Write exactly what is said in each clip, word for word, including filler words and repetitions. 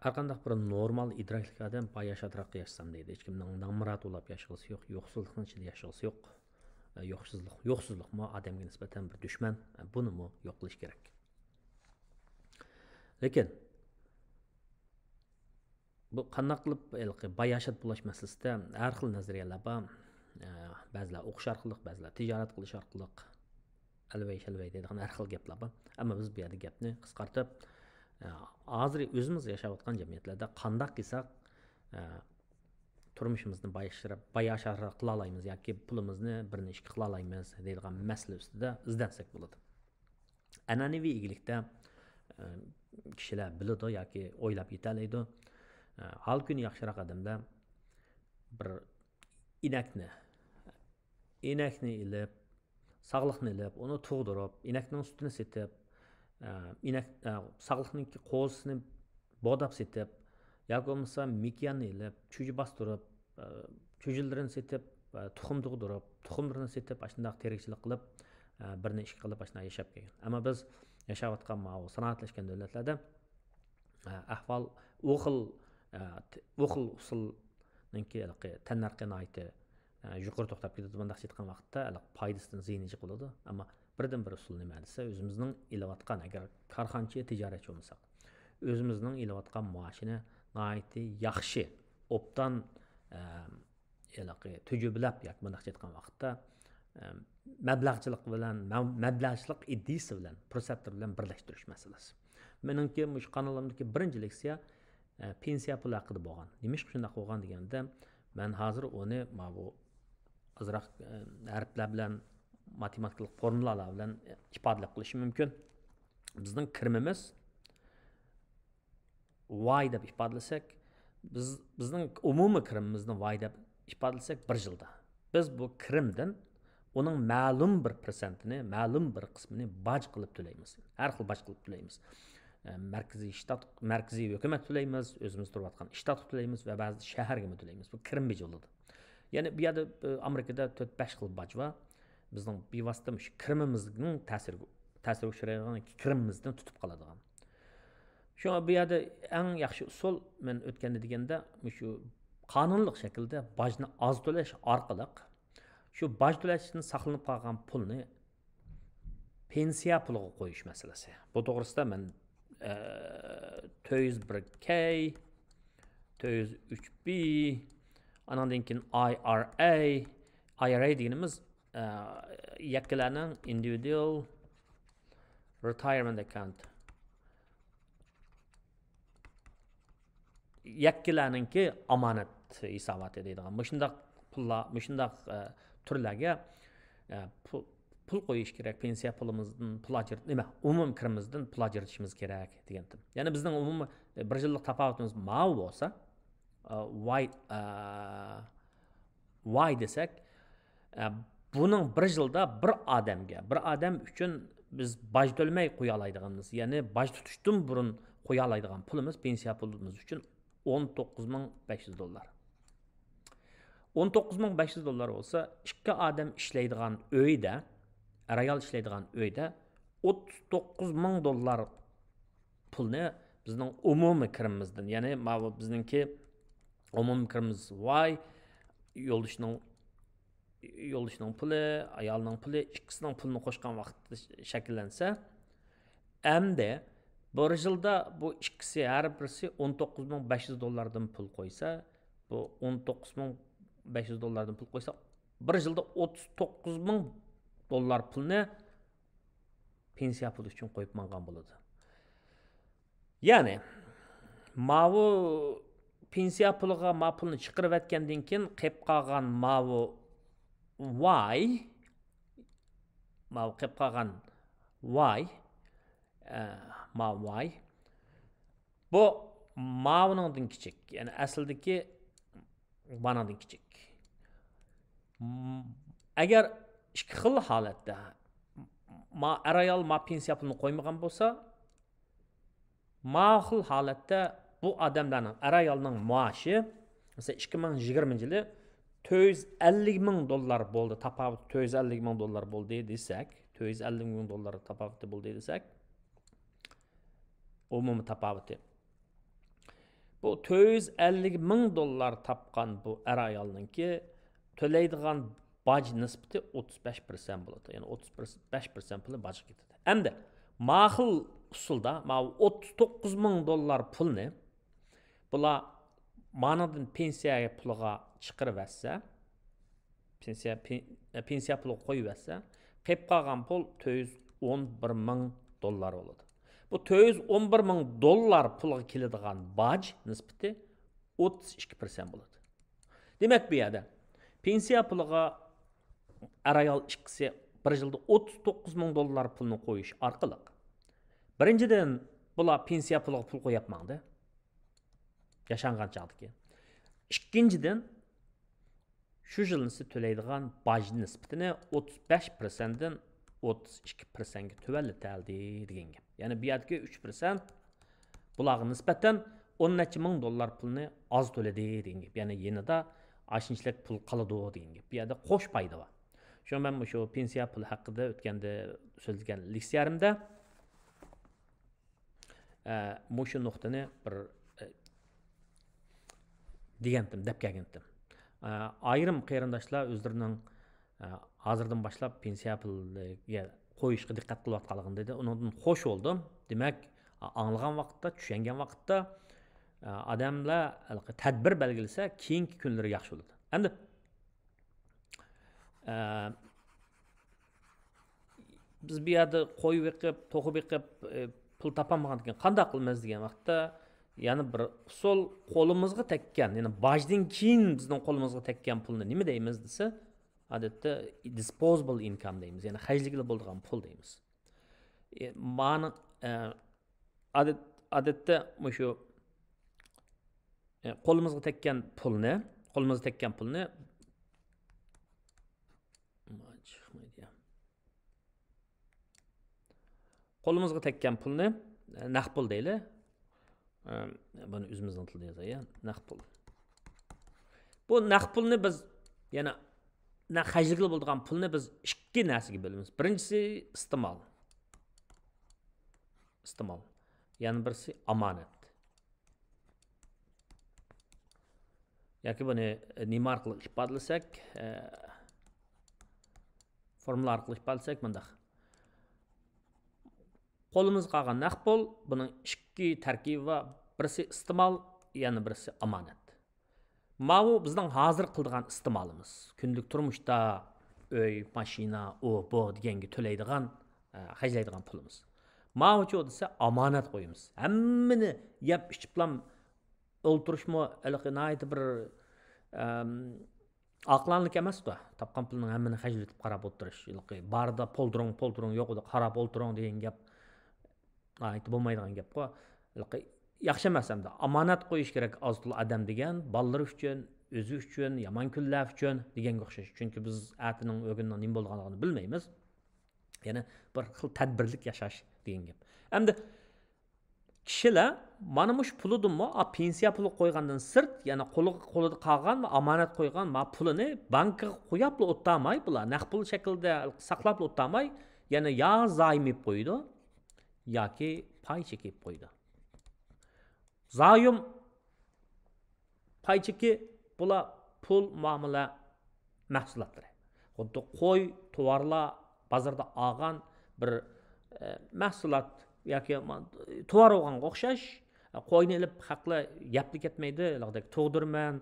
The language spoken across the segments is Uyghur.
ھەرقانداق بىر نورمال ئىدراكلىق ئادەم باي ياشاتراق ياشىسام دەيدۇ. ھېچكىمنىڭ نامرات بولاپ ياشىغۇسى يوق، يوقسۇللۇقنىڭ ئىچىدە ياشىغۇسى يوق. ئە، يوقسۇزلۇق، يوقسۇزلۇقمۇ ئادەمگە نىسبەتەن بىر دۈشمەن. ئە، بۇنىمۇ يوق قىلىش كېرەك. لېكىن بۇ قانداق قىلىپ ھېلىقى باي ياشات بولاش مەسىلىسىدە ھەر خىل نەزەرىيەلەر بار. ئە، بەزىلەر ئوقۇش ئارقىلىق، بەزىلەر تىجارەت قىلىش ئارقىلىق، ئەلۋەي شەلۋەي دەيدىغان ھەر خىل گەپلەر بار. ئەمما بىز بۇ يەردە گەپنى قىسقارتىپ، ئە، ھازىر ئۆزىمىز ياشاۋاتقان جەمئىيەتلەردە قانداق قىلساق، ئە، تۇرمۇشىمىزنى باياشراق، باياشراق قىلالايمىز ياكى پۇلىمىزنى بىرنى ئىككى قىلالايمىز دەيدىغان مەسىلە ئۈستىدە ئىزدەنسەك بولىدۇ. ئەنئەنىۋى ئىگىلىكتە، ئە، كىشىلەر بىلىدۇ ياكى ئويلاپ يېتەلەيدۇ. ئە، ھال كۈنى ياخشىراق ئادەملەر بىر ئىنەكنى، ئىنەكنى ئېلىپ، ساغلىقنى ئېلىپ، ئۇنى تۇغدۇرۇپ، ئىنەكنىڭ سۈتىنى سېتىپ، ئە، ئىنەك، ئە، ساغلىقنىڭكى قوزىسىنى بوداپ سېتىپ، ياكى بولمىسا مېكىياننى ئېلىپ، چۈجە باستۇرۇپ، ئە، چۈجىلىرىنى سېتىپ، ئە، تۇخۇم تۇغدۇرۇپ، تۇخۇملىرىنى سېتىپ، ئاشۇنداق تېرىكچىلىك قىلىپ، ئە، بىرنى ئىككى قىلىپ، ئاشۇنداق ياشاپ كەلگەن. ئەمما بىز ياشاۋاتقان ماۋۇ سانائەتلەشكەن دۆلەتلەردە، ئە، ئەھۋال ئۇ خىل، ئە، ت-، ئۇ خىل ئۇسۇلنىڭكى ھېلىقى تەننەرخى ناھايىتى، ئە، يۇقىرى توختاپ كېتىدۇ. بۇنداقچە ئېيتقان ۋاقىتتا ھېلىقى پايدىسىدىن زىيىنى جىق بولىدۇ. ئەمما بىردىن بىر ئۇسۇل نېمە دېسە، ئۆزىمىزنىڭ ئېلىۋاتقان، ئەگەر كارخانىچى، تىجارەتچى بولمىساق، ئۆزىمىزنىڭ ئېلىۋاتقان مائاشىنى ناھايىتى ياخشى، ئوبدان، ئە، ھېلىقى تۈجۈبىلەپ ياكى مۇنداقچە ئېيتقان ۋاقىتتا، ئە، مەبلەغچىلىك بىلەن، مە-، مەبلەغچىلىك ئىدىيىسى بىلەن، پۇرسەتلىرى بىلەن بىرلەشتۈرۈش مەسىلىسى. مېنىڭكى مۇشۇ قانىلىمدىكى بىرىنچى لېكسىيە، ئە، پېنسىيە پۇلى ھەققىدە بولغان. نېمىشقا شۇنداق بولغان دېگەندە، مەن ھازىر ئۇنى ماۋۇ ئازراق، ئە، ھەرپلەر بىلەن، ماتېماتىكىلىق فورمۇلالار بىلەن ئىپادىلەپ قىلىشىم مۇمكىن. بىزنىڭ كىرىمىمىز ۋاي دەپ ئىپادىلىسەك، بىز، بىزنىڭ ئومۇمىي كىرىمىمىزنى ۋاي دەپ ئىپادىلىسەك، بىر يىلدا بىز بۇ كىرىمدىن ئۇنىڭ مەلۇم بىر پىرسەنتىنى، مەلۇم بىر قىسمىنى باج قىلىپ تۆلەيمىز. ھەر خىل باج قىلىپ تۆلەيمىز. ئە، مەركىزىي شتات، مەركىزىي ھۆكۈمەت تۆلەيمىز، ئۆزىمىز تۇرۇۋاتقان شتاتقا تۆلەيمىز ۋە بەزىدە شەھەرگىمۇ تۆلەيمىز. بۇ كىرىم بېجى بولىدۇ. يەنى بۇ يەردە، ئە، ئامېرىكىدا تۆت، بەش خىل باج بار. بىزنىڭ بىۋاسىتە مۇشۇ كىرىمىمىزنىڭ تەسىرىگە، تەسىرگە ئۇچرايدىغان، كىرىمىمىزدىن تۇتۇپ قالىدىغان. شۇڭا بۇ يەردە ئەڭ ياخشى ئۇسۇل، مەن ئۆتكەندە دېگەندە، مۇشۇ قانۇنلۇق شەكىلدە باجنى ئاز تۆلەش ئارقىلىق شۇ باج تۆلەشتىن ساقلىنىپ قالغان پۇلنى پېنسىيە پۇلىغا قويۇش مەسىلىسى. بۇ توغرىسىدا مەن، ئە، تۆت يۈز بىر كەي، تۆت يۈز ئۈچ بى، ئانىڭدىن كېيىن ئاي ئار ئەي. ئاي ئار ئەي دېگىنىمىز، ئە، يەككىلەرنىڭ individual retirement account. يەككىلەرنىڭكى ئامانەت ھېساباتى دەيدىغان مۇشۇنداق پۇللار، مۇشۇنداق، ئە، تۈرلەرگە، ئە، پۇ-، پۇل قويۇش كېرەك، پېنسىيە پۇلىمىزدىن پۇل ئاجرىت-، نېمە، ئومۇمىي كىرىمىمىزدىن پۇل ئاجرىتىشىمىز كېرەك دېگەنتىم. يەنى بىزنىڭ ئومۇمىي، ئە، بىر يىللىق تاپاۋىتىمىز ماۋۇ بولسا، ئە، ۋاي، ئە، ۋاي دېسەك، ئە، بۇنىڭ بىر يىلدا بىر ئادەمگە، بىر ئادەم ئۈچۈن بىز باج تۆلىمەي قويالايدىغىنىمىز، يەنى باج تۇتۇشتىن بۇرۇن قويالايدىغان پۇلىمىز، پېنسىيە پۇلىمىز ئۈچۈن ئون توققۇز مىڭ بەش يۈز دوللار. ئون توققۇز مىڭ بەش يۈز دوللار بولسا، ئىككى ئادەم ئىشلەيدىغان ئۆيدە، ئەر-ئايال ئىشلەيدىغان ئۆيدە ئوتتۇز توققۇز مىڭ دوللار پۇلنى بىزنىڭ ئومۇمىي كىرىمىمىزدىن، يەنى ماۋۇ بىزنىڭكى ئومۇمىي كىرىمىمىز ۋاي، يولدىشىنىڭ، يولدىشىنىڭ پۇلى، ئايالنىڭ پۇلى، ئىككىسىنىڭ پۇلىنى قوشقان ۋاقىتتا شەكىللەنسە، ئەمدى بىر يىلدا بۇ ئىككىسى، ھەر بىرسى ئون توققۇز مىڭ بەش يۈز دوللاردىن پۇل قويسا، بۇ ئون توققۇز مىڭ بەش يۈز دوللاردىن پۇل قويسا، بىر يىلدا ئوتتۇز توققۇز مىڭ دوللار پۇلنى پېنسىيە پۇلى ئۈچۈن قويۇپ ماڭغان بولىدۇ. يەنى، ماۋۇ پېنسىيە پۇلىغا ما پۇلنى چىقىرىۋەتكەندىن كېيىن، قېلىپ قالغان ماۋۇ ۋاي، ماۋۇ قېلىپ قالغان ۋاي، ئە، ماۋۇ ۋاي، بۇ ماۋۇنىڭدىن كىچىك، يەنى ئەسلىدىكى مانىڭدىن كىچىك. م-، ئەگەر ئىككى خىل ھالەتتە ما-، ئەر-ئايال ما پېنسىيە پۇلىنى قويمىغان بولسا، ما خىل ھالەتتە بۇ ئادەملەرنىڭ، ئەر-ئايالنىڭ مائاشى، مەسىلەن، ئىككى مىڭ يىگىرمىنچى يىلى تۆت يۈز ئەللىك مىڭ دوللار بولدى، تاپاۋىتى تۆت يۈز ئەللىك مىڭ دوللار بولدى دېسەك، تۆت يۈز ئەللىك مىڭ دوللار تاپاۋىتى بولدى دېسەك، ئومۇمىي تاپاۋىتى. بۇ تۆت يۈز ئەللىك مىڭ دوللار تاپقان بۇ ئەر ئايالنىڭكى تۆلەيدىغان باج نىسبىتى ئوتتۇز بەش پىرسەنت بولىدۇ. يەنى ئوتتۇز بەش پىرسەنت پۇلى باجغا كېتىدۇ. ئەمدى ما خىل ئۇسۇلدا، ماۋۇ ئوتتۇز توققۇز مىڭ دوللار پۇلنى بۇلار مانىڭدىن پېنسىيە پۇلىغا چىقىرىۋەتسە، پېنسىيە، پېن-، پېنسىيە پۇلىغا قويۇۋەتسە، قېلىپ قالغان پۇل تۆت يۈز ئون بىر مىڭ دوللار بولىدۇ. بۇ تۆت يۈز ئون بىر مىڭ دوللار پۇلغا كېلىدىغان باج نىسبىتى ئوتتۇز ئىككى پىرسەنت بولىدۇ. دېمەك، بۇ يەردە پېنسىيە پۇلىغا ئەر-ئايال ئىككىسى بىر يىلدا ئوتتۇز توققۇز مىڭ دوللار پۇلنى قويۇش ئارقىلىق، بىرىنچىدىن، بۇلار پېنسىيە پۇلىغا پۇل قويۇپ ماڭدى، ياشانغان چاغدىكى. ئىككىنچىدىن، شۇ يىلىسى تۆلەيدىغان باج نىسبىتىنى ئوتتۇز بەش پىرسەنتتىن ئوتتۇز ئىككى پىرسەنتكە تۆۋەنلىتەلدى دېگەن گەپ. يەنى بۇ يەردىكى ئۈچ پىرسەنت بۇلارغا نىسبەتەن ئون نەچچە مىڭ دوللار پۇلنى ئاز تۆلىدى دېگەن گەپ. يەنى يېنىدا ئاشۇنچىلىك پۇل قالىدۇ دېگەن گەپ. بۇ يەردە قوش پايدا بار. شۇڭا مەن مۇشۇ پېنسىيە پۇلى ھەققىدە ئۆتكەندە سۆزلىگەن لېكسىيەمدە، ئە، مۇشۇ نۇقتىنى بىر، ئە، دېگەنتىم، دەپ كەلگەنتىم. ئە، ئايرىم قېرىنداشلار ئۆزلىرىنىڭ، ئە، ھازىردىن باشلاپ پېنسىيە پۇلىغا قويۇشقا دىققەت قىلىۋاتقانلىقىنى دېدى. ئۇنىڭدىن خوش بولدۇم. دېمەك، ئاڭلىغان ۋاقىتتا، چۈشەنگەن ۋاقىتتا، ئە، ئادەملەر ھېلىقى تەدبىر بەلگىلىسە، كېيىنكى كۈنلىرى ياخشى بولىدۇ. ئەمدى، ئە، بىز بۇ يەردە قوي بېقىپ، توخۇ بېقىپ، ئە، پۇل تاپالمىغاندىكىن قانداق قىلىمىز دېگەن ۋاقىتتا، يەنە بىر ئۇسۇل، قولىمىزغا تەگكەن، يەنى باجدىن كېيىن بىزنىڭ قولىمىزغا تەگكەن پۇلنى نېمە دەيمىز دېسە، ئادەتتە disposable income دەيمىز، يەنى خەجلىگىلى بولىدىغان پۇل دەيمىز. ئە، مانا، ئە، ئادەت-، ئادەتتە مۇشۇ، ئە، قولىمىزغا تەگكەن پۇلنى، قولىمىزغا تەگكەن پۇلنى، چىقمايدۇ يا. قولىمىزغا تەگكەن پۇلنى، ئە، نەق پۇل دەيلى. ئە، بۇنى ئۆزىمىزنىڭ تىلىدا يازاي، يا، نەق پۇل. بۇ نەق پۇلنى بىز يەنە نەق خەجلىگىلى بولىدىغان پۇلنى بىز ئىككى نەرسىگە بۆلىمىز. بىرىنچىسى ئىستېمال. ئىستېمال. يەنە بىرسى ئامانەت. ياكى بۇنى نېمە ئارقىلىق ئىپادىلىسەك، ئە، فورمۇلا ئارقىلىق ئىپادىلىسەك مۇنداق. قولىمىزغا قالغان نەق پۇل، بۇنىڭ ئىككى تەركىبى بار. بىرسى ئىستېمال، يەنە بىرسى ئامانەت. ماۋۇ بىزنىڭ ھازىر قىلىدىغان ئىستېمالىمىز. كۈندىلىك تۇرمۇشتا ئۆي، ماشىنا، ئۇ، بۇ دېگەنگە تۆلەيدىغان، ئە، خەجلەيدىغان پۇلىمىز. ماۋۇچۇ دېسە ئامانەت قويىمىز. ھەممىنى يەپ ئىچىپلام ئولتۇرۇشمۇ ھېلىقى ناھايىتى بىر، ئەم، ئاقىلانىلىك ئەمەسقۇ. تاپقان پۇلنىڭ ھەممىنى خەجلىتىپ قاراپ ئولتۇرۇش. ھېلىقى باردا پولتۇرۇڭ، پولتۇرۇڭ، يوقىدا قاراپ ئولتۇرۇڭ دېگەن گەپ ناھايىتى بولمايدىغان گەپقۇ. ھېلىقى ياخشى ئەمەس ئەمدى. ئامانەت قويۇش كېرەك ئاز-تولا ئادەم دېگەن، بالىلىرى ئۈچۈن، ئۆزى ئۈچۈن، يامان كۈنلەر ئۈچۈن دېگەنگە ئوخشاش. چۈنكى بىز ئەتىنىڭ، ئۆگۈننىڭ نېمە بولىدىغانلىقىنى بىلمەيمىز. يەنى بىر خىل تەدبىرلىك ياشاش دېگەن گەپ. ئەمدى كىشىلەر مانا مۇشۇ پۇلىدىنمۇ، ئا، پېنسىيە پۇلى قويغاندىن سىرت، يەنە قولىغا، قولىدا قالغان ۋە ئامانەت قويغان ما پۇلىنى بانكىغا قويۇپلا ئولتۇرماي، بۇلار نەق پۇل شەكلىدە ساقلاپلا ئولتۇرماي، يەنە يا زايوم ئېلىپ قويىدۇ، ياكى پاي چېكى ئېلىپ قويىدۇ. زايوم، پاي چېكى، بۇلار پۇل مۇئامىلە مەھسۇلاتلىرى. خۇددى قوي، تۇۋارلار بازاردا ئالغان بىر، ئە، مەھسۇلات ياكى ما-، تۇۋار بولغانغا ئوخشاش. قوينى ئېلىپ خەقلەر يەپلا كەتمەيدۇ، ھېلىقىدەك تۇغدۇرىمەن،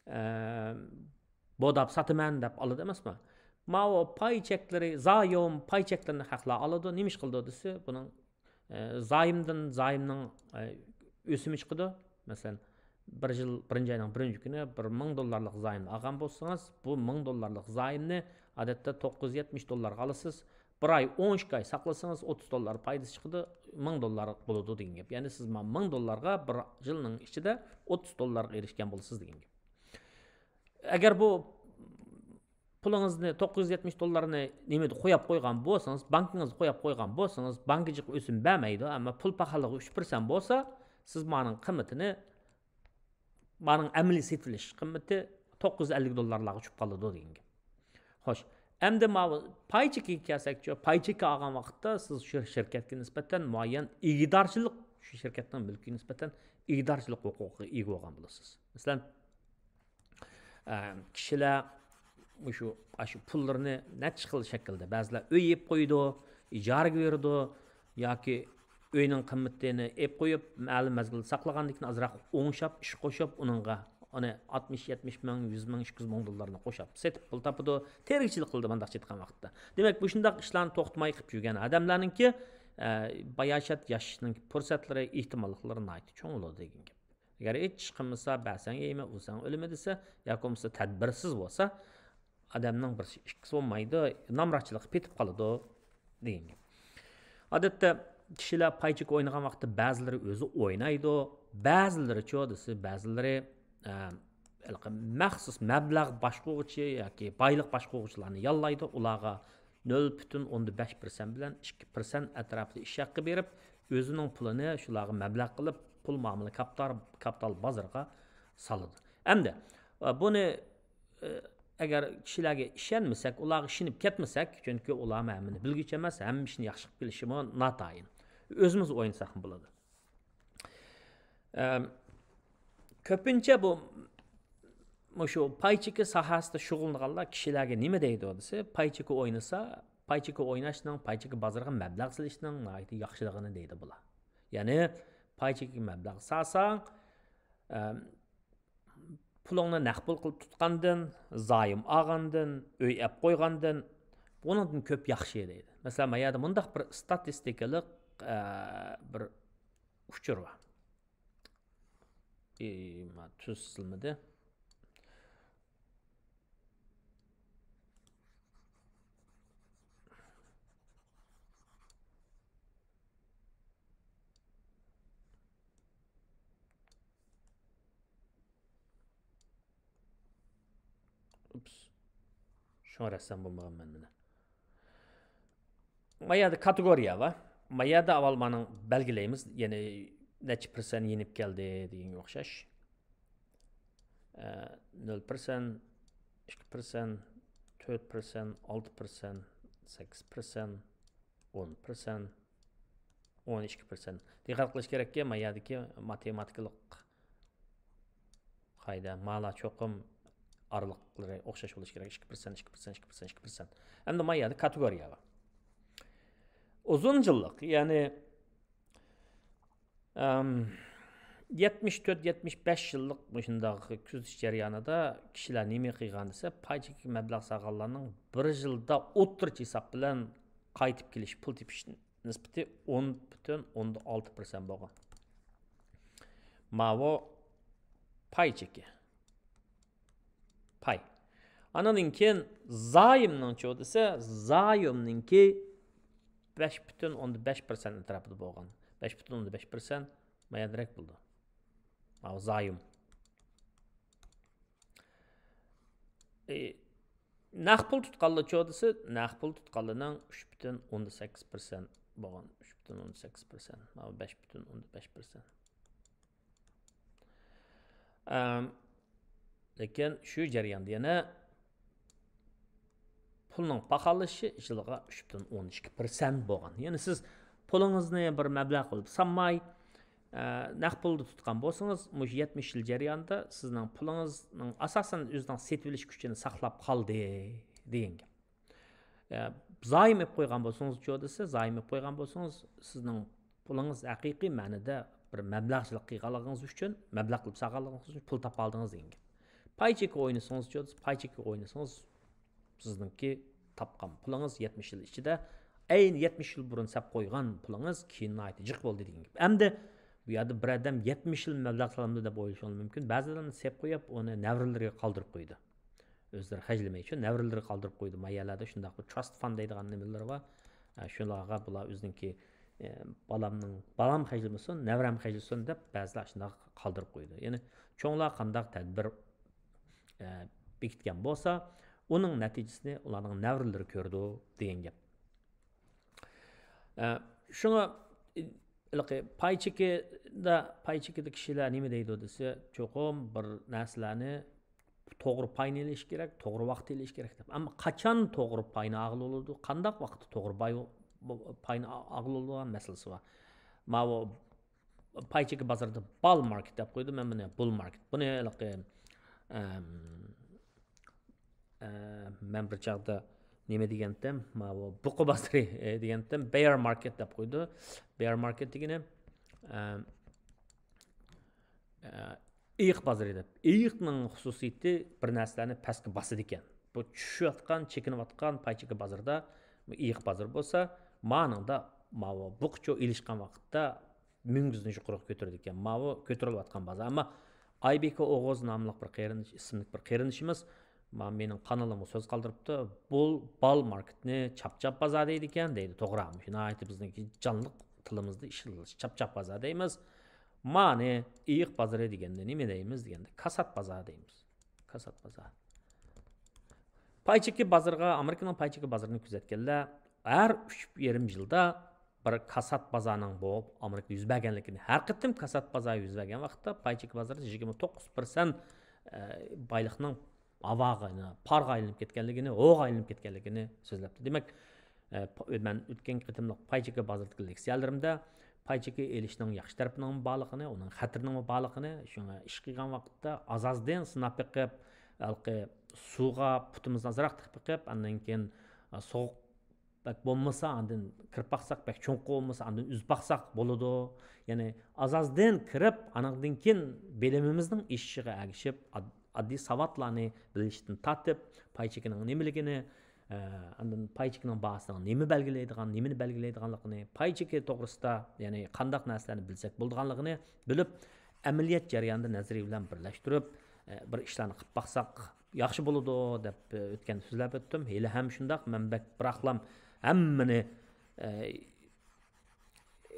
ئە، بوداپ ساتىمەن دەپ ئالىدۇ ئەمەسمۇ؟ ماۋۇ پاي چەكلىرى، زايوم پاي چەكلىرىنى خەقلەر ئالىدۇ. نېمە ئىش قىلىدۇ دېسە، بۇنىڭ، ئە، زايومدىن، زايومنىڭ، ئە، ئۆسۈمى چىقىدۇ. مەسىلەن، بىر يىل، بىرىنچى ئاينىڭ بىرىنچى كۈنى بىر مىڭ دوللارلىق زايومنى ئالغان بولسىڭىز، بۇ مىڭ دوللارلىق زايومنى ئادەتتە توققۇز يۈز يەتمىش دوللارغا ئالىسىز. بىر ئاي، ئون ئىككى ئاي ساقلىسىڭىز، ئوتتۇز دوللار پايدىسى چىقىدۇ، مىڭ دوللار بولىدۇ دېگەن گەپ. يەنى سىز مانا مىڭ دوللارغا بىر يىلنىڭ ئىچىدە ئوتتۇز دوللارغا ئېرىشكەن بولىسىز دېگەن گەپ. ئەگەر بۇ پۇلىڭىزنى، توققۇز يۈز يەتمىش دوللارنى نېمىدە قويۇپ قويغان بولسىڭىز، بانكىڭىزدا قويۇپ قويغان بولسىڭىز، بانكا جىق ئۆسۈم بەرمەيدۇ، ئەمما پۇل پاخاللىقى ئۈچ پىرسەنت بولسا، سىز مانىڭ قىممىتىنى، مانىڭ ئەمەلىي سېتىۋېلىش قىممىتى توققۇز يۈز ئەللىك دوللارلارغا چۈشۈپ قالىدۇ دېگەن گەپ. خوش، ئەمدى ماۋۇ پاي چېكىگە كەلسەكچۇ، پاي چېكى ئالغان ۋاقىتتا سىز شۇ شىركەتكە نىسبەتەن مۇئەييەن ئىگىدارچىلىق شۇ شىركەتنىڭ مۈلكىگە نىسبەتەن ئىگىدارچىلىق ھوقۇقىغا ئىگە بولغان بولىسىز. مەسىلەن، ئە، كىشىلەر مۇشۇ، ئاشۇ پۇللىرىنى نەچچە خىل شەكىلدە، بەزىلەر ئۆي ئېلىپ قويىدۇ، ئىجارىگە بېرىدۇ ياكى ئۆينىڭ قىممىتىنى ئېلىپ قويۇپ، مەلۇم مەزگىلدە ساقلىغاندىن كېيىن ئازراق ئوڭشاپ، ئىش قوشۇپ، ئۇنىڭغا ئۇنى ئاتمىش، يەتمىش مىڭ، يۈز مىڭ، ئىككى يۈز مىڭ دوللارنى قوشۇپ سېتىپ پۇل تاپىدۇ، تىرىكچىلىك قىلىدۇ مانداق ئېيتقان ۋاقىتتا. دېمەك، مۇشۇنداق ئىشلارنى توختىماي قىلىپ يۈرگەن ئادەملەرنىڭكى، ئە، باياشات ياشىشنىڭ پۇرسەتلىرى، ئېھتىماللىقلىرى ناھايىتى چوڭ بولىدۇ دېگەن گەپ. ئەگەر ھېچ قىلمىسا، بەرسەڭ يەيمەن، ئۇرساڭ ئۆلىمەن دېسە، ياكى بولمىسا تەدبىرسىز بولسا، ئادەمنىڭ بىرسى ئىككىسى بولمايدۇ، نامراتچىلىققا پېتىپ قالىدۇ دېگەن گەپ. ئادەتتە كىشىلەر پاي چېكى ئوينىغان ۋاقىتتا بەزىلىرى ئۆزى ئوينايدۇ، بەزىلىرىچۇ دېسە، بەزىلىرى، ئە، ھېلىقى مەخسۇس مەبلەغ باشقۇرغۇچى ياكى بايلىق باشقۇرغۇچىلارنى ياللايدۇ، ئۇلارغا نۆل پۈتۈن ئوندىن بەش پىرسەنت بىلەن ئىككى پىرسەنت ئەتراپىدا ئىش ھەققى بېرىپ، ئۆزىنىڭ پۇلىنى شۇلارغا مەبلەغ قىلىپ، پۇل مۇئامىلە كاپىتال، كاپىتال بازىرىغا سالىدۇ. ئەمدى، ئە، بۇنى، ئە، ئەگەر كىشىلەرگە ئىشەنمىسەك، ئۇلارغا ئىشىنىپ كەتمىسەك، چۈنكى ئۇلار ھەممىنى بىلگۈچى ئەمەس، ھەممە ئىشنى ياخشى قىلىپ بىلىشىمۇ ناتايىن. ئۆزىمىز ئوينىساقمۇ بولىدۇ. ئەم، كۆپىنچە بۇ، مۇشۇ پاي چېكى ساھەسىدە شۇغۇللىنىدىغانلار كىشىلەرگە نېمە دەيدۇ دېسە، پاي چېكى ئوينىسا، پاي چېكى ئويناشنىڭ، پاي چېكى بازىرىغا مەبلەغ سېلىشنىڭ ناھايىتى ياخشىلىقىنى دەيدۇ بۇلار. يەنى پاي چېكىگە مەبلەغ سالساڭ، ئەم، پۇلۇڭنى نەق پۇل قىلىپ تۇتقاندىن، زايوم ئالغاندىن، ئۆي ئەپ قويغاندىن، بۇنىڭدىن كۆپ ياخشى دەيدۇ. مەسىلەن، ما يەردە مۇنداق بىر ستاتىستىكىلىق، ئە، بىر ئۇچۇر بار. ئى، ما، تۈز سىزىلمىدى. ئۇپس. شۇڭا رەسسام بولمىغانمەن مانا. ما يەردە كاتېگورىيە بار. ما يەردە ئاۋۋال مانىڭ بەلگىلەيمىز. يەنى نەچچە پىرسەنت يېنىپ كەلدى دېگەنگە ئوخشاش. ئە، نۆل پىرسەنت، ئىككى پىرسەنت، تۆت پىرسەنت، ئالتە پىرسەنت، سەككىز پىرسەنت، ئون پىرسەنت، ئون ئىككى پىرسەنت. دىققەت قىلىش كېرەككى، ما يەردىكى ماتېماتىكىلىق قائىدە، مالا چوقۇم ئارىلىقلىرى ئوخشاش بولۇشى كېرەك. ئىككى پىرسەنت، ئىككى پىرسەنت، ئىككى پىرسەنت، ئىككى پىرسەنت. ئەمدى ما يەردە كاتېگورىيە بار. ئۇزۇن يىللىق، يەنى، ئەم، يەتمىش تۆت، يەتمىش بەش يىللىق مۇشۇنداق كۆزىتىش جەريانىدا كىشىلەر نېمە قىلغان دېسە، پاي چېكىگە مەبلەغ سالغانلارنىڭ بىر يىلدا ئوتتۇرىچە ھېساب بىلەن قايتىپ كېلىش، پۇل تېپىش نىسبىتى ئون پۈتۈن ئوندىن ئالتە پىرسەنت بولغان. ماۋۇ پاي چېكى. پاي. ئانىڭدىن كېيىن زايومنىڭچۇ دېسە، زايومنىڭكى بەش پۈتۈن ئوندىن بەش پىرسەنت ئەتراپىدا بولغان. بەش پۈتۈن ئوندىن بەش پىرسەنت ما يەردىرەك بولىدۇ. ماۋۇ زايوم. ئى، نەق پۇل تۇتقانلىرىچۇ دېسە، نەق پۇل تۇتقانلىرىنىڭ ئۈچ پۈتۈن ئوندىن سەككىز پىرسەنت بولغان. ئۈچ پۈتۈن ئوندىن سەككىز پىرسەنت. ماۋۇ بەش پۈتۈن ئوندىن بەش پىرسەنت. ئەم، لېكىن شۇ جەرياندا يەنە پۇلنىڭ پاخاللىشىشى يىلىغا ئۈچ پۈتۈن ئوندىن ئىككى پىرسەنت بولغان. يەنى سىز پۇلىڭىزنى بىر مەبلەغ قىلىپ سالماي، ئە، نەق پۇلدا تۇتقان بولسىڭىز، مۇشۇ يەتمىش يىل جەريانىدا سىزنىڭ پۇلىڭىزنىڭ ئاساسەن ئۆزىنىڭ سېتىۋېلىش كۈچىنى ساقلاپ قالدى دېگەن گەپ. ئە، زايوم ئېلىپ قويغان بولسىڭىزچۇ دېسە، زايوم ئېلىپ قويغان بولسىڭىز، سىزنىڭ پۇلىڭىز ھەقىقىي مەنىدە بىر مەبلەغچىلىك قىلغانلىقىڭىز ئۈچۈن، مەبلەغ قىلىپ سالغانلىقىڭىز ئۈچۈن پۇل تاپالدىڭىز دېگەن گەپ. پاي چېكى ئوينىسىڭىزچۇ دېسە، پاي چېكى ئوينىسىڭىز، سىزنىڭكى تاپقان پۇلىڭىز يەتمىش يىل ئىچىدە، ئەينى يەتمىش يىل بۇرۇن سەپ قويغان پۇلىڭىز كېيىن ناھايىتى جىق بولدى دېگەن گەپ. ئەمدى بۇ يەردە بىر ئادەم يەتمىش يىل مەبلەغ سالامدۇ دەپ ئويلىشىڭىز مۇمكىن. بەزىلەرنى سەپ قويۇپ، ئۇنى نەۋرىلىرىگە قالدۇرۇپ قويىدۇ. ئۆزلىرى خەجلىمەيچۇ، نەۋرىلىرىگە قالدۇرۇپ قويىدۇ. ما يەرلەردە شۇنداق بىر تراست فاند دەيدىغان نېمىلىرى بار. ئە، شۇلارغا بۇلار ئۆزىنىڭكى، ئە، بالامنىڭ، بالام خەجلىمىسۇن، نەۋرەم خەجلىسۇن دەپ بەزىلەر شۇنداق قالدۇرۇپ قويىدۇ. يەنى چوڭلار قانداق تەدبىر، ئە، بېكىتكەن بولسا، ئۇنىڭ نەتىجىسىنى ئۇلارنىڭ نەۋرىلىرى كۆرىدۇ دېگەن گەپ. ئە، شۇڭا، ھېلىقى پاي چېكىدە، پاي چېكىدە كىشىلەر نېمە دەيدۇ دېسە، چوقۇم بىر نەرسىلەرنى توغرا پاينى ئېلىش كېرەك، توغرا ۋاقىتتا ئېلىش كېرەك دەپ. ئەمما قاچان توغرا پاينى ئالغىلى بولىدۇ، قانداق ۋاقىتتا توغرا پاي-، پاينى ئالغىلى بولىدۇ دېگەن مەسىلىسى بار. ماۋۇ پاي چېكى بازىرىدا بال ماركېت دەپ قويدۇم، مەن بۇنى بۇل ماركېت. بۇنى ھېلىقى، ئەم، ئە، مەن بىر چاغدا نېمە دېگەنتىم، ماۋۇ بۇقا بازىرى، ئە، دېگەنتىم، بېيەر ماركېت دەپ قويدى. بېيەر ماركېت دېگىنى، ئەم، ئە، ئېيىق بازىرى دەپ. ئېيىقنىڭ خۇسۇسىيىتى بىر نەرسىلەرنى پەسكە باسىدىكەن. بۇ چۈشۈۋاتقان، چېكىنىۋاتقان پاي چېكى بازىرىدا، بۇ ئېيىق بازىرى بولسا، مانىڭدا ماۋۇ بۇقىچۇ ئېلىشقان ۋاقىتتا مۈڭگۈزنى يۇقىرىغا كۆتۈرىدىكەن. ماۋۇ كۆتۈرۈلۈۋاتقان بازار. ئەمما ئايبىكە ئوغۇز ناملىق بىر قېرىندىش، ئىسىملىك بىر قېرىندىشىمىز، ما-، مېنىڭ قانىلىمغا سۆز قالدۇرۇپتۇ. بۇ بال ماركېتنى چاپچاپ بازار دەيدىكەن، دەيدۇ. توغرا، مۇشۇ ناھايىتى بىزنىڭكى جانلىق تىلىمىزدا ئىشلىتىلىش. چاپچاپ بازار دەيمىز. مانى ئېيىق بازىرى دېگەندە نېمە دەيمىز دېگەندە، كاسات بازار دەيمىز. كاسات بازار. پاي چېكى بازىرىغا، ئامېرىكىنىڭ پاي چېكى بازىرىنى كۆزەتكەنلەر ھەر ئۈچ يېرىم يىلدا بىر كاسات بازارنىڭ بولۇپ، ئامېرىكىدا يۈز بەرگەنلىكىنى، ھەر قېتىم كاسات بازار يۈز بەرگەن ۋاقىتتا پاي چېكى بازىرىدا يىگىرمە توققۇز پىرسەنت، ئە، بايلىقنىڭ ھاۋاغا، پارغا ئايلىنىپ كەتكەنلىكىنى، ھوغا ئايلىنىپ كەتكەنلىكىنى سۆزلەپتۇ. دېمەك، ئە، پ-، مەن ئۆتكەن قېتىملىق پاي چېكى بازىرىدىكى لېكسىيەلىرىمدە پاي چېكى ئېلىشنىڭ ياخشى تەرىپىنىڭمۇ بارلىقىنى، ئۇنىڭ خەتىرىنىڭمۇ بارلىقىنى، شۇڭا ئىش قىلغان ۋاقىتتا ئاز-ئازدىن سىناپ بېقىپ، ھېلىقى سۇغا پۇتىمىزنى ئازراق تىقىپ بېقىپ، ئاندىن كېيىن، ئە، سوغۇق بەك بولمىسا، ئاندىن كىرىپ باقساق، بەك چوڭقۇر بولمىسا، ئاندىن ئۈزۈپ باقساق بولىدۇ. يەنى ئاز-ئازدىن كىرىپ، ئانىڭدىن كېيىن بىلىمىمىزنىڭ ئېشىشىغا ئەگىشىپ، ئاد-، ئاددىي ساۋاتلارنى بىلىشتىن تارتىپ، پاي چېكىنىڭ نېمىلىكىنى، ئە، ئاندىن پاي چېكىنىڭ باھاسىنىڭ نېمە بەلگىلەيدىغان، نېمىنى بەلگىلەيدىغانلىقىنى، پاي چېكى توغرىسىدا، يەنى قانداق نەرسىلەرنى بىلسەك بولىدىغانلىقىنى بىلىپ، ئەمەلىيەت جەريانىدا نەزەرىيە بىلەن بىرلەشتۈرۈپ، ئە، بىر ئىشلارنى قىلىپ باقساق ياخشى بولىدۇ دەپ، ئە، ئۆتكەندە سۆزلەپ ئۆتتۈم. ھېلىھەم شۇنداق، مەن بەك بىراقلام ھەممىنى، ئە،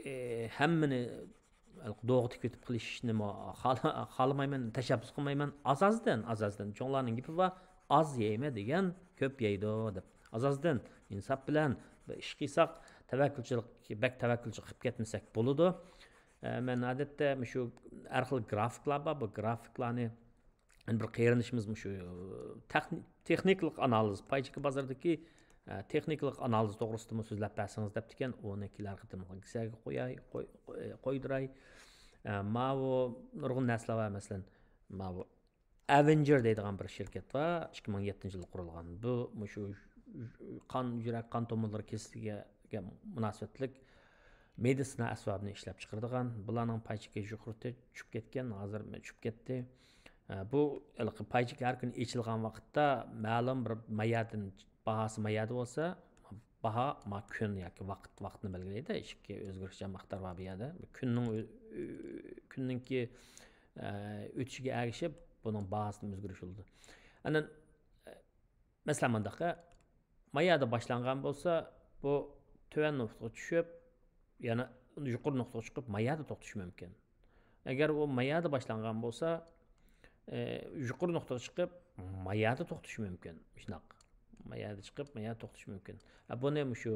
ئە، ھەممىنى دوغا تىكىۋېتىپ قىلىشنىمۇ خالا-، خالىمايمەن، تەشەببۇس قىلمايمەن. ئاز-ئازدىن، ئاز-ئازدىن. چوڭلارنىڭ گېپى بار، «ئاز يەيمە دېگەن كۆپ يەيدۇ» دەپ. ئاز-ئازدىن، ئىنساپ بىلەن بىر ئىش قىلساق، تەۋەككۈلچىلىك، بەك تەۋەككۈلچىلىك قىلىپ كەتمىسەك بولىدۇ. ئە، مەن ئادەتتە مۇشۇ ھەر خىل گرافىكلار بار، بۇ گرافىكلارنى يەنە بىر قېرىندىشىمىز مۇشۇ تېخنىكىلىق ئانالىز، پاي چېكى بازىرىدىكى، ئە، تېخنىكىلىق ئانالىز توغرىسىدىمۇ سۆزلەپ بەرسىڭىز دەپتىكەن، ئۇنى كېلەر قېتىملىق گىسەگە قوياي، قوي-، قوي-، قويدۇراي. ئە، ماۋۇ نۇرغۇن نەرسىلەر بار، مەسىلەن، ماۋۇ ئەۋېنجېر دەيدىغان بىر شىركەت بار، ئىككى مىڭ يەتتىنچى يىلى قۇرۇلغان. بۇ مۇشۇ قان، يۈرەك، قان تومۇرلىرى كېسىلىگە مۇناسىۋەتلىك مېدىتسىنا ئەسۋابىنى ئىشلەپ چىقىرىدىغان. بۇلارنىڭ پاي چېكى يۇقىرى چۈشۈپ كەتكەن، ھازىر چۈشۈپ كەتتى. ئە، بۇ ھېلىقى پاي چېكى ھەر كۈنى ئېچىلغان ۋاقىتتا مەلۇم بىر مايادىن، باھاسى مايادە بولسا، باھا ما كۈن ياكى ۋاقىت، ۋاقىتنى بەلگىلەيدۇ. ئىككى ئۆزگىرىشچان مىقدار بار بۇ يەردە. كۈننىڭ ئۆ-، ئۆ-، كۈننىڭكى، ئە، ئۆتۈشىگە ئەگىشىپ بۇنىڭ باھاسىدىمۇ ئۆزگىرىش بولىدۇ. ئاندىن، ئە، مەسىلەن، مۇنداق، مايادە باشلانغان بولسا، بۇ تۆۋەن نۇقتىغا چۈشۈپ، يەنە يۇقىرى نۇقتىغا چىقىپ، مايادە توختىشى مۇمكىن. ئەگەر ئۇ مايادە باشلانغان بولسا، ئە، يۇقىرى نۇقتىغا چىقىپ، مايادە توختىشى مۇمكىن. شۇنداق. مايادە چىقىپ، مايادە توختىشى مۇمكىن. ئە، بۇنى مۇشۇ،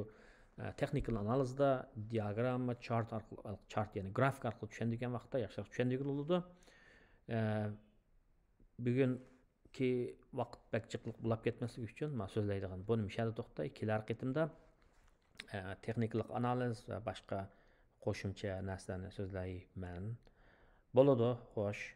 ئە، تېخنىكال ئانالىزدا دىئاگرامما، چارت ئارقىلىق، چارت، يەنى گرافىك ئارقىلىق چۈشەندۈرگەن ۋاقىتتا ياخشىراق چۈشەندۈرگىلى بولىدۇ. ئە، بۈگۈنكى ۋاقىت بەك جىقلىق بولاپ كەتمەسلىكى ئۈچۈن، مانا سۆزلەيدىغان بۇنى مۇشۇ يەردە توختاي. كېلەر قېتىمدا، ئە، تېخنىكىلىق ئانالىز ۋە باشقا قوشۇمچە نەرسىلەرنى سۆزلەيمەن. بولىدۇ، خوش.